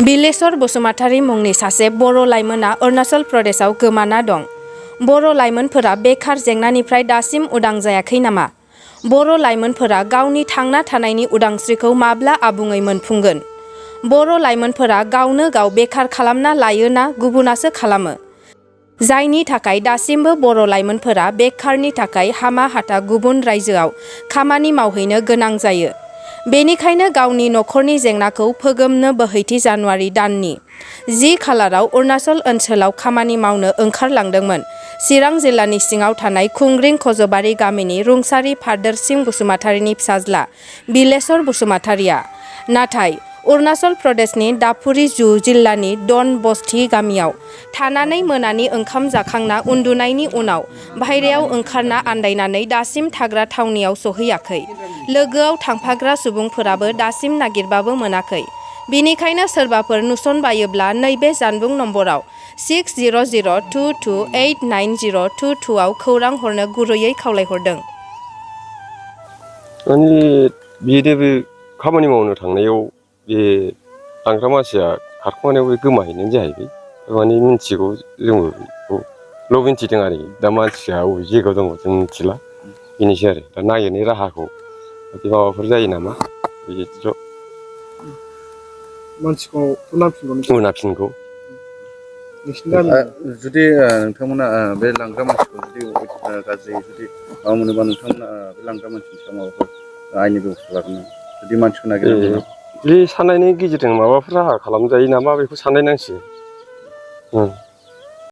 बिलेश्वर बसुमतारी मुंनि सासे बर' लाइमोना अरुणाचल प्रदेशआव गोमाना दं। बर' लाइमोनफोरा बेकार जेंनानिफ्राय दासिम उदां जायाखै नामा? बर' लाइमोनफोरा गावनि थांना थानायनि उदांस्रिखौ माब्ला आबुङै मोनफुंगोन? बर' लाइमोनफोरा गावनो गाव बेकार खालामना लायो ना गुबुनासो खालामो? जायनि थाखाय दासिमबो बर' लाइमोनफोरा बेकारनि थाखाय हामा हाथा गुबुन रायजोआव खामानि मावहैनो गोनां जायो। बेनिखायनो गावनि नखरनि जेंनाखौ फोगोमनो बोहैथि जानुवारि दाननि 10 खालाराव अरुणाचल ओनसोलाव खामानि मावनो ओंखारलांदोंमोन चिरां जिल्लानि सिङाव थानाय खुंग्रिं खजबारि गामिनि रुंसारि फादोरसिं बसुमतारीनि फिसाज्ला बिलेश्वर बसुमतारीया। नाथाय अरुणाचल प्रदेशनि दाफुरिजु जिल्लानि डन बस्ती गामियाव थानानै मोनानि ओंखाम जाखांना उन्दुनायनि उनाव बाहेरायाव ओंखारना आन्दायनानै दासिम थाग्रा थावनियाव सहैयाखै। लोगोआव थांफाग्रा सुबुंफोराबो दासिम नागिरबाबो मोनाखै। बेनिखायनो सोरबाफोर नुसनबायोब्ला नैबे जानबुं नम्बराव 6002289022 आव खौरां हरनो गुरैयै खावलायहरदों। बिदिनो बे खामानि मावनो थांनायाव बे लांग्रा मानसिया खारखुमानायाव बे गोमाहैनाय जाहैबाय। माने मिथिगौ जोंबो बेखौल' मिथिदों आरोखि। दा मानसिया बबे जायगायाव दङ जों मिथिला। बेनोसै आरो दा नागिरनाय राहाखौ माबाफोर जायो नामा बिदिल'। मानसिखौ मोनाफिनगौ। जुदि नोंथांमोना बे लांग्रा मानसिखौ जुदि गाज्रि जुदि माबा मोनोबा नोंथांमोना बे लांग्रा मानसिनि सायाव माबाफोर आयेननि बेब'स्था लागोन नामा? जुदि मानसिखौ नागिरनांगौ बे साननायनि गेजेरजों माबाफोर राहा खालामजायो नामा बेखौ साननाय नांसिगोन।